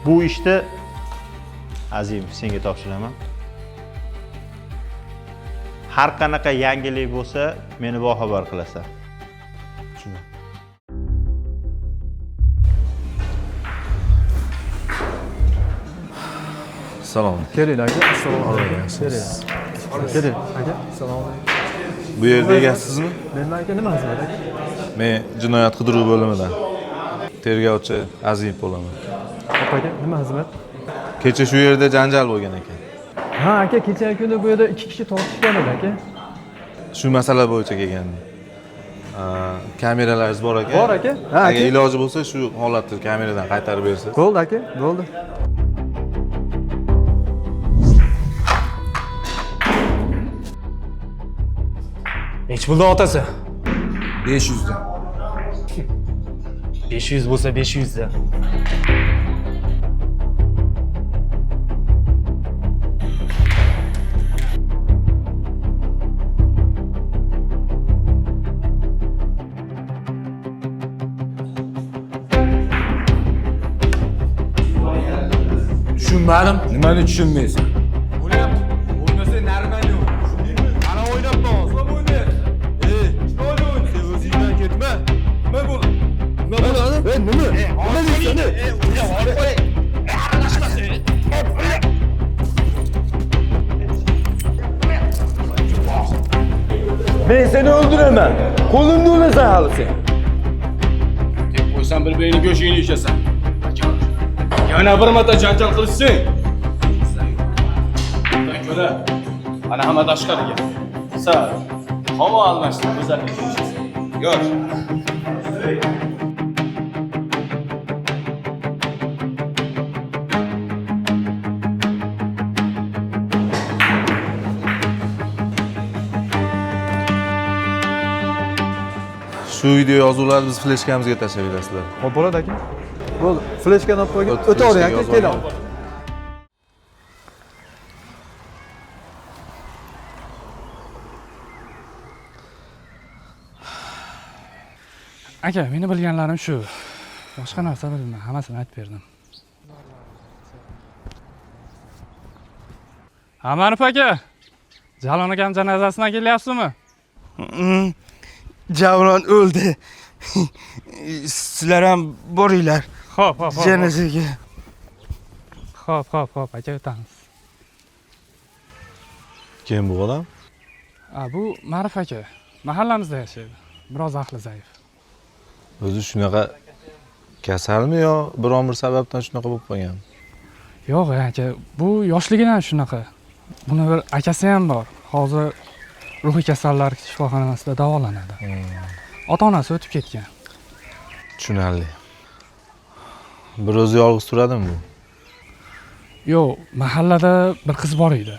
Bu ishni Azimov senga topshiraman. Har qanaqa yangilik bo'lsa, meni boxabar qilasan. Tushundim. Salom. Keling aka, assalomu alaykum. Keling. Keling aka, assalomu alaykum. Bu yerda egasizmi? Mendan aka nima xizmat aka? Men jinoyat qidiruv bo'limidan tergovchi Azimov bo'laman. Hop aka, nima xizmat? Kecha shu yerda janjal bo'lgan ekan. Ha aka, kecha kuni bu yerda ikki kishi tortishgan edi aka. Shu masala bo'yicha kelgandim. Kameralaringiz bor aka? Bor aka. Ha Agar aka. iloji bo'lsa shu holatni kameradan qaytarib bersangiz. Bo'ldi aka, bo'ldi. Nechi puldan otasi? 500 dan. 500 bo'lsa 500 dan. Tushunmadim. Nimani tushunmaysan? O'ynayapti. O'ynasa normal o'yn. Tushundingmi? Ana o'ynabman hozir. Nima o'ynayapsan? Ey, chiroyli o'yna. Sen o'zingdan ketma. Nima bo'ldi? Nima bo'ladi? Ey, nima? Nima deysan? Ey, o'ynab ol. Men seni o'ldiraman. Qo'limda o'lasan hali sen. Deb qo'ysam bir-biringni go'shingni yeyishasan. Yana bir marta janjal qilishsang. Undan ko'ra ana hamma tashqariga. Sal havo almashtirib go'zallik yeyishasan. Yo'q. Shu video yozuvlarni biz fleshkamizga tashlab berasizlar. Hop bo'ladi aka. Bo'ldi. Fleshkani olib qo'ying. O'tavering aka, Fleshkaga keling. Aka, meni bilganlarim shu. Boshqa narsa bilmayman, hammasini aytib berdim. Ha, Ma'ruf aka. Jalon akam janozasidan kelyapsizmi? Javlon o'ldi. Sizlar ham boringlar Xo'p, xo'p, xo'p. janozaga. Xo'p, xo'p, xo'p, aka o'tamiz. Kim bu odam? Ha, bu Ma'ruf aka. Mahallamizda yashaydi. Biroz aqli zaif. O'zi shunaqa kasalmi yo biron bir sababdan shunaqa bo'lib qolganmi? Yo'q, aka, bu yoshligidan shunaqa. Buni bir akasi ham bor. Hozir ruhiy kasallar shifoxonasida davolanadi. Ota-onasi o'tib ketgan. Tushunarli. Bir o'zi yolg'iz turadimi bu? Yo'q, mahallada bir qiz bor edi.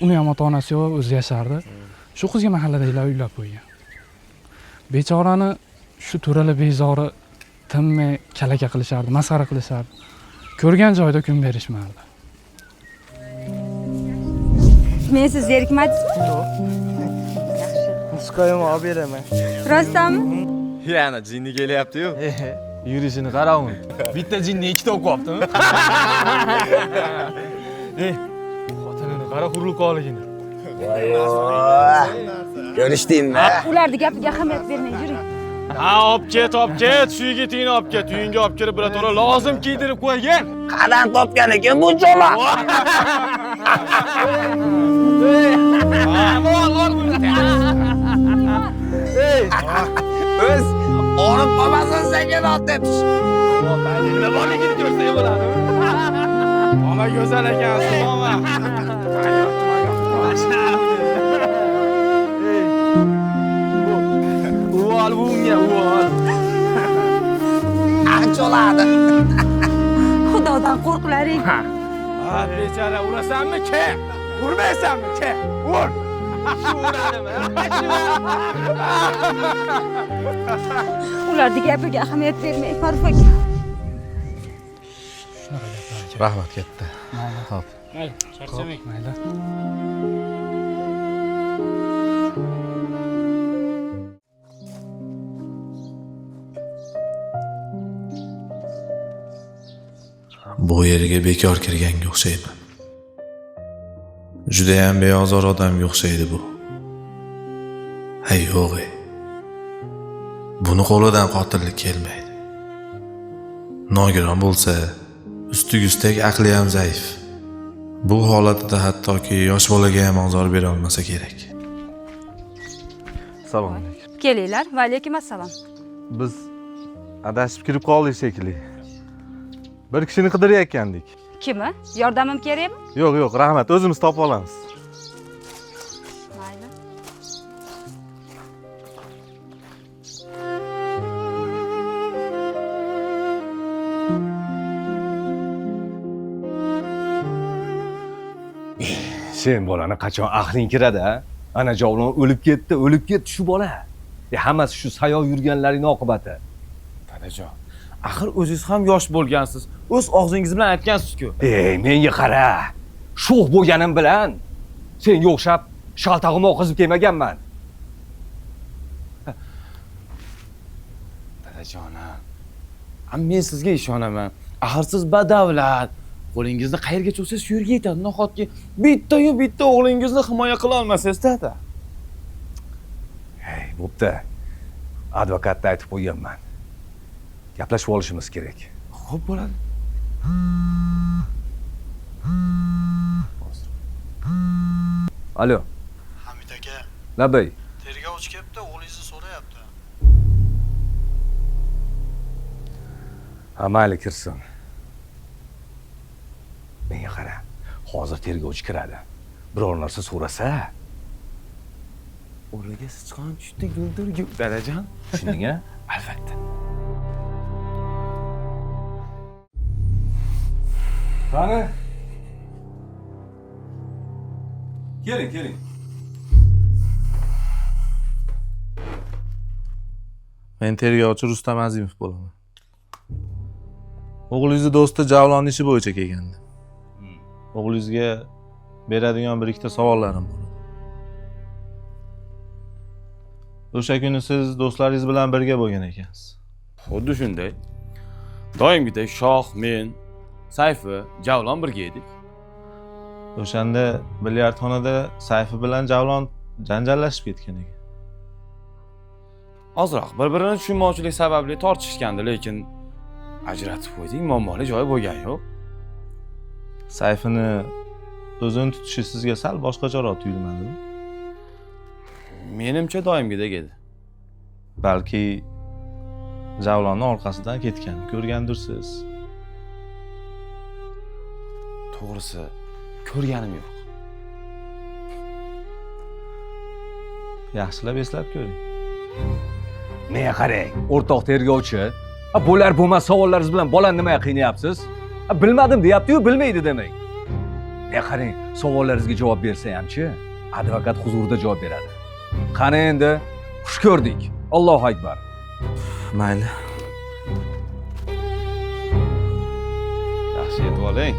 Uni ham ota-onasi yo'q, o'zi yashardi. Shu qizga mahalladagilar uylab qo'ygan. Bechorani shu to'rala bezori tinmay kalaka qilishardi, masxara qilishardi. Ko'rgan joyda kun berishmardi. Men siz zerikmadingizmi? Yo'q. Yaxshi. Nusqayim olib beraman. Rostdanmi? Yana jinni kelyapti-yu. Yurishini qara uni. Bitta jinni ikkita o'qiyaptimi? Ey, xotinini qara hurluqoligini. Ko'rishdingmi? Ularni gapiga ahamiyat bermang, yuring. Ha, olib ket, olib ket, shu yigitingni olib ket, uyingga olib kirib birato'la lozim kiydirib qo'ygin. Qadam topgan ekan bu cho'la. O'z olib qolmasin senga deb. Nima borligini ko'rsa bo'ladi. Oma go'zal ekansiz, oma. Uvol bunga, uvol. Acholadi. Xudodan qo'rqlaring. Ha, bechara urasanmi? Ke. Urmaysanmi? Ke. Ur. Shu uradimi? Ularni gapiga ahamiyat bermang, Ma'ruf aka. Shunaqa gaplar aka. Rahmat katta. Xo'p. Mayli, charchamang. Mayli. Bu yerga bekor kirganga o'xshayman. Judayam beozor odamga o'xshaydi bu. Ha yo'q. Buni qo'lidan qotillik kelmaydi. Nogiron bo'lsa, ustiga ustak aqli ham zaif. Bu holatida hattoki yosh bolaga ham ozor bera olmasa kerak. Assalomu alaykum. Kelinglar. Va alaykum assalom. Biz adashib kirib qoldik shekilli. Bir kishini qidirayotgandik. Kimi? Yordamim kerakmi? Yo'q, yo'q, rahmat, o'zimiz topib olamiz. Mayli. Sen bolani qachon aqling kiradi, ha? Ana Javlon o'lib ketdi, o'lib ketdi shu bola. Hammasi shu sayoq yurganlaring oqibati. Dadajon, axir o'zingiz ham yosh bo'lgansiz. O'z og'zingiz bilan aytgansiz-ku. Ey, menga qara. Sho'x bo'lganim bilan senga o'xshab shaltag'im oqizib kelmaganman. Dadajon, men sizga ishonaman. Axir siz badavlat. Qo'lingizni qayerga cho'zsangiz shu yerga yetadi. Nahotki bitta-yu bitta o'g'lingizni himoya qila olmasangiz, dada. Hey, bo'pti. Advokatni aytib qo'yganman. Gaplashib olishimiz kerak. Xo'p bo'ladi. Alo. Hamid aka. Labay. Tergovchi kelibdi, o'g'lingizni so'rayapti. Ha, mayli kirsin. Menga qara. Hozir tergovchi kiradi. Biror narsa so'rasa, o'rniga sichqon tushdi, guldir gul. Dadajon, tushunding-a? Albatta. Qani? Keling, keling. Men tergovchi Rustam Azimov bo'laman. O'g'lingizni do'sti Javlon ishi bo'yicha kelgandim. O'g'lingizga beradigan bir ikkita savollarim bor. O'sha kuni siz do'stlaringiz bilan birga bo'lgan ekansiz. Xuddi shunday. Doimgidek Shoh, men, Sayfi, Javlon birga edik. O'shanda bilyardxonada Sayfi bilan Javlon janjallashib ketgan ekan. Ozroq bir-birini tushunmovchilik sababli tortishgandi, lekin ajratib qo'ydik, muammoli joyi bo'lgani yo'q. Sayfini o'zini tutishi sizga sal boshqacharoq tuyulmadimi? Menimcha doimgidek edi. Balki Javlonni orqasidan ketganini ko'rgandirsiz. To'g'risi, ko'rganim yo'q. Yaxshilab eslab ko'ring. Menga qarang, o'rtoq tergovchi. Bo'lar bo'lmas savollaringiz bilan bolani nimaga qiynayapsiz? Bilmadim deyapti-yu, bilmaydi demak. Menga qarang, savollaringizga javob bersa hamchi, advokat huzurida javob beradi. Qani endi, xush ko'rdik. Allohu akbar. Mayli. Yaxshi yetib oling.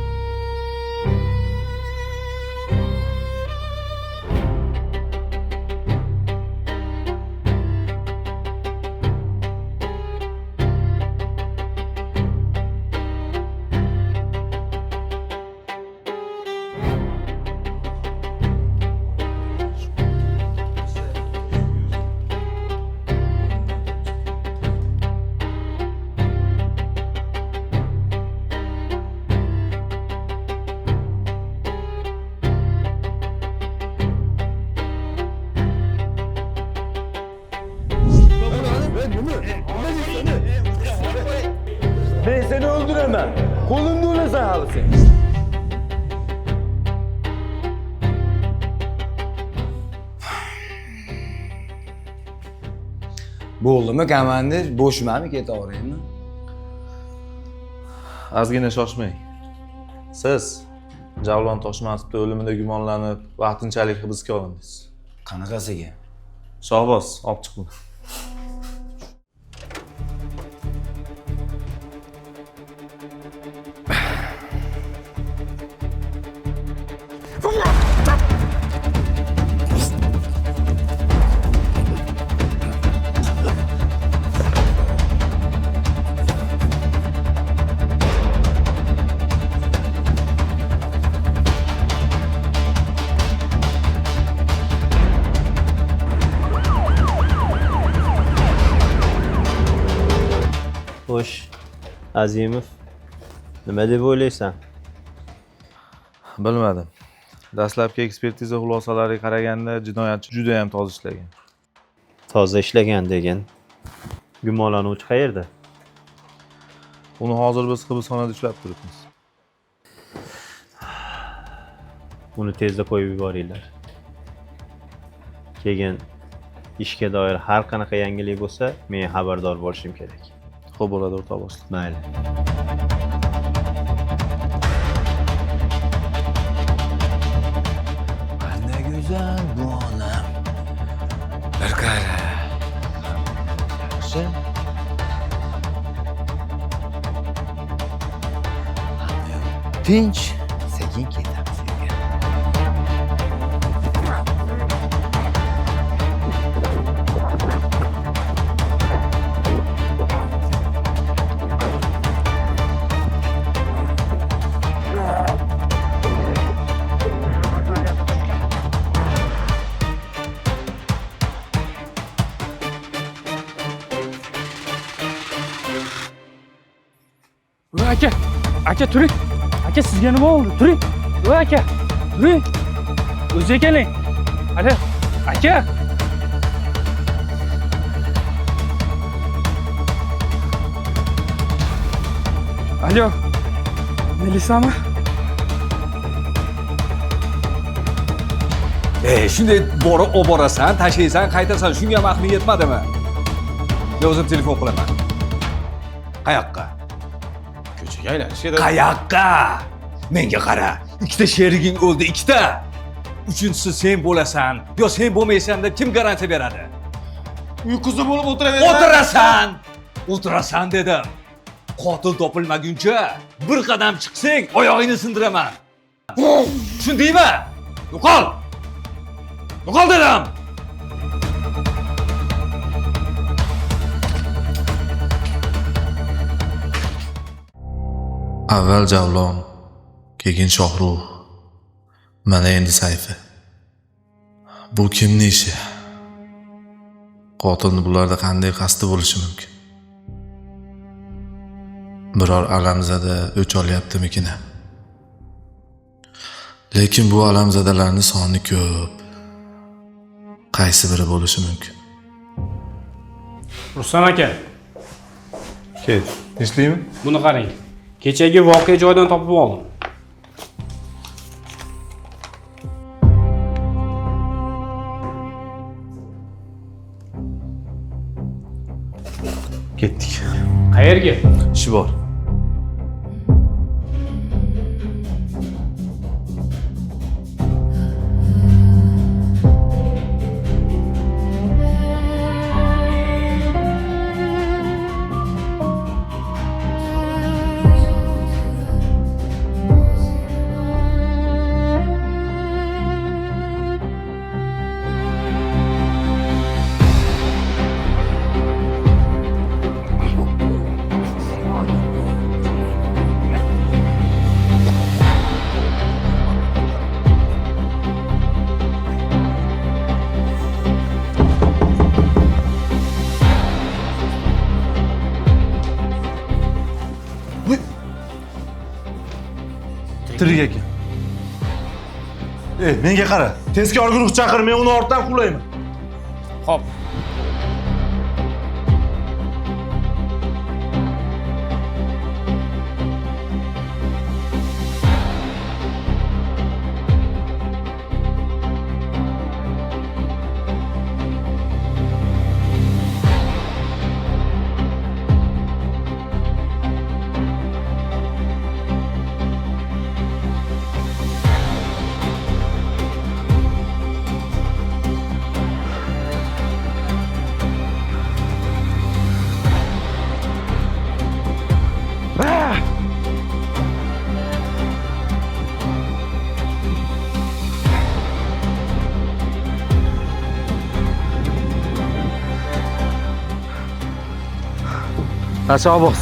Men seni o'ldiraman. Qo'limda o'lasan hali sen. Bo'ldimi komandir? Bo'shmanmi, ketaveraymi? Ozgina shoshmang. Siz Javlon Toshmatovning o'limida gumonlanib, vaqtinchalik hibsga olindingiz. Qanaqasiga? Shahboz, olib chiq buni. Azimov, nima deb o'ylaysan? Bilmadim. Dastlabki ekspertiza xulosalariga qaraganda jinoyatchi juda ham toza ishlagan. Toza ishlagan degin. Gumonlanuvchi qayerda? Uni hozir biz hibsxonada ushlab turibmiz. Uni tezda qo'yib yuboringlar. Keyin ishga doir har qanaqa yangilik bo'lsa, men xabardor bo'lishim kerak. Xo'p bo'ladi, o'rtoq boshliq. Mayli. Qanday go'zal bu olam. Bir qara. Yaxshi. Tinch, sekin ketamiz uyga. Voy aka, aka turing. Aka sizga nima bo'ldi? Turing. Voy aka, turing. O'ziga keling. Alo, aka. Alo. Melisami? Shunday borib olib borasan, tashlaysan, qaytasan, shunga ham aqling yetmadimi? Men o'zim telefon qilaman. Qayoqqa? Ko'chaga aylanish kerak. Qayoqqa? Menga qara, ikkita sheriging o'ldi, ikkita. Uchinchisi sen bo'lasan, yo sen bo'lmaysan deb kim garantiya beradi? Uy qizi bo'lib o'tiraversan. O'tirasan! O'tirasan dedim. Qotil topilmaguncha bir qadam chiqsang, oyog'ingni sindiraman. Tushundingmi? Yo'qol! Yo'qol dedim! Avval Javlon, keyin Shohruh. Mana endi Sayfi. Bu kimning ishi? Qotilni bularda qanday qasdi bo'lishi mumkin? Biror alamzada o'ch olyaptimikin? Lekin bu alamzadalarning soni ko'p. Qaysi biri bo'lishi mumkin? Rustam aka. Kel, tinchlikmi? Buni qarang. Kechagi voqea joyidan topib oldim. Ketdik. Qayerga? Ishi bor. Tirik ekan. Ey, menga qara. Tezkor guruh chaqir, men uni ortdan quvlayman. Xo'p. Nasha bos.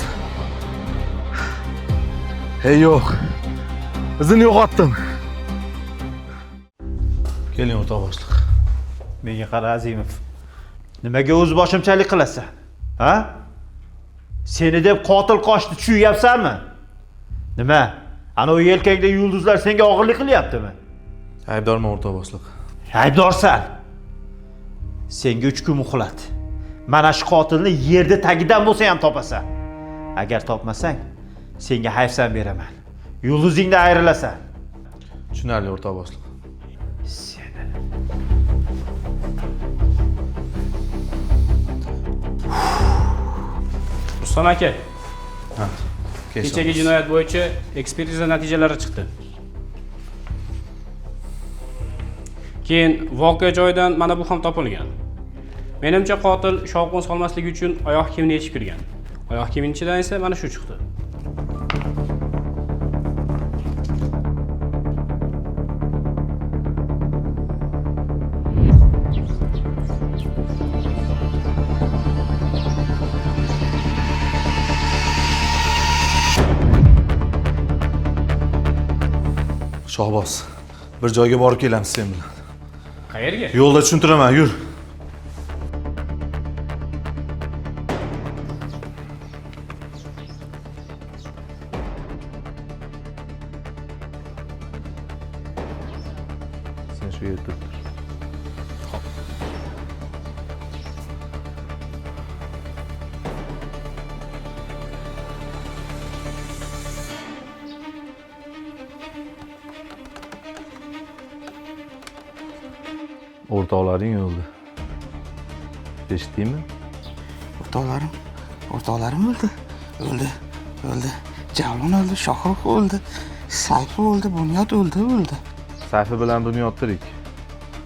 Hey yo'q. Izini yo'qotdim. Keling o'rtoq boshliq. Menga qara Azimov. Nimaga o'z boshimchalik qilasan? Ha? Seni deb qotil qochdi, tushunyapsanmi? Nima? Ana u yelkangda yulduzlar senga og'irlik qilyaptimi? Aybdorman o'rtoq boshliq. Aybdorsan. Senga 3 kun muhlat. Mana shu qotilni yerda tagidan bo'lsa ham topasan. Agar topmasang, senga hayfsan beraman. Yulduzingdan ayrilasan. Tushunarli o'rtoq boshliq. Seni. Rustam aka. Kechagi jinoyat bo'yicha ekspertiza natijalari chiqdi. Keyin voqea joyidan mana bu ham topilgan. Menimcha qotil shovqin solmasligi uchun oyoq kiyimini yechib kirgan. Oyoq kiyimining ichidan esa mana shu chiqdi. Shahboz, bir joyga borib kelamiz sen bilan. Qayerga? Yo'lda tushuntiraman, yur. Sen shu yerda tur. O'rtoqlaring o'ldi. Eshitdingmi? O'rtoqlarim o'ldi. O'ldi. Javlon o'ldi, Shohrux o'ldi, Sayfi o'ldi, Bunyod o'ldi. Sayfi bilan Bunyod tirik.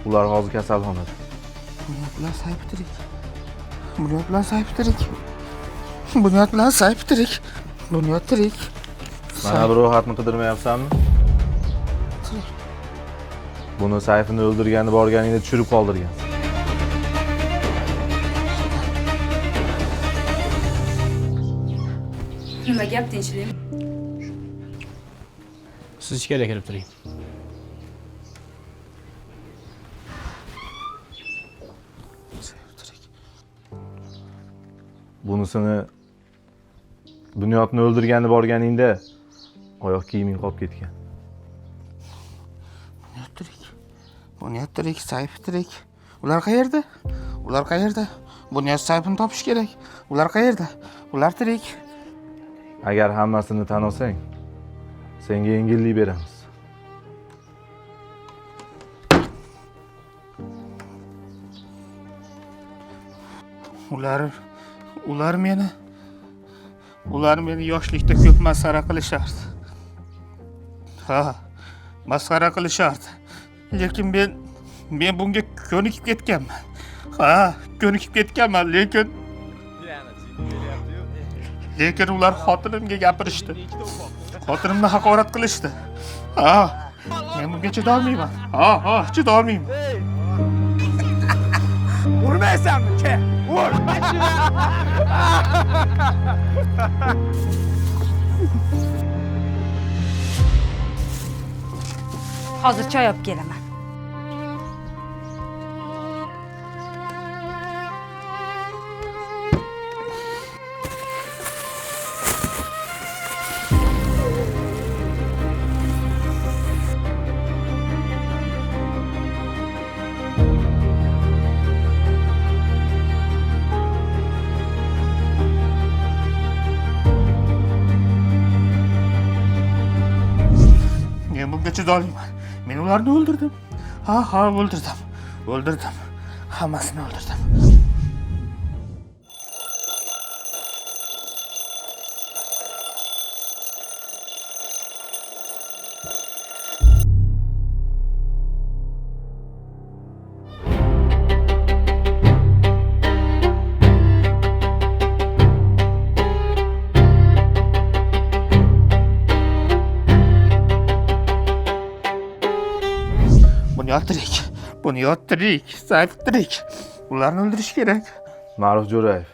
Ular hozir kasalxonada. Bunyod bilan Sayfi tirik. Bunyod bilan Sayfi tirik. Bunyod bilan Sayfi tirik. Bunyod tirik. Mana bir ro'yxatni qidirmayapsanmi? Buni Sayfini o'ldirgani borganingda tushirib qoldirgan. Nima gap, tinchlikmi? Siz ichkariga kirib turing. Bunisini Bunyodni o'ldirgani borganingda oyoq kiyiming qolib ketgan. Bunyod tirik. Bunyod tirik, Sayfi tirik. Ular qayerda? Ular qayerda? Bunyod Sayfini topish kerak. Ular qayerda? Ular tirik. Agar hammasini tan olsang, senga yengillik beramiz. Ular meni yoshlikda ko'p masxara qilishardi. Ha, masxara qilishardi. Lekin men bunga ko'nikib ketganman. Ha, ko'nikib ketganman, lekin ular xotinimga gapirishdi. Xotinimni haqorat qilishdi. Ha, men bunga chidolmayman. Ha, chidolmayman. Urmaysanmi? Ke, ur. Hozir choy olib kelaman. Men bunga chidolmayman. Men ularni o'ldirdim. Ha, o'ldirdim. O'ldirdim. Hammasini o'ldirdim. Bunyod tirik. Bunyod tirik, Sayfi tirik. Ularni o'ldirish kerak. Ma'ruf Jo'rayev,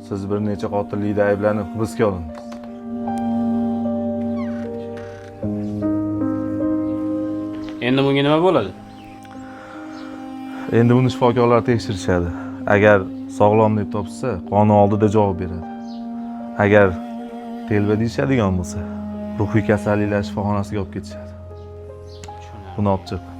siz bir necha qotillikda ayblanib hibsga olindingiz. Endi bunga nima bo'ladi? Endi buni shifokorlar tekshirishadi. Agar sog'lom deb topishsa, qonun oldida javob beradi. Agar telba deyishadigan bo'lsa, ruhiy kasalliklar shifoxonasiga olib ketishadi. Buni olib chiq.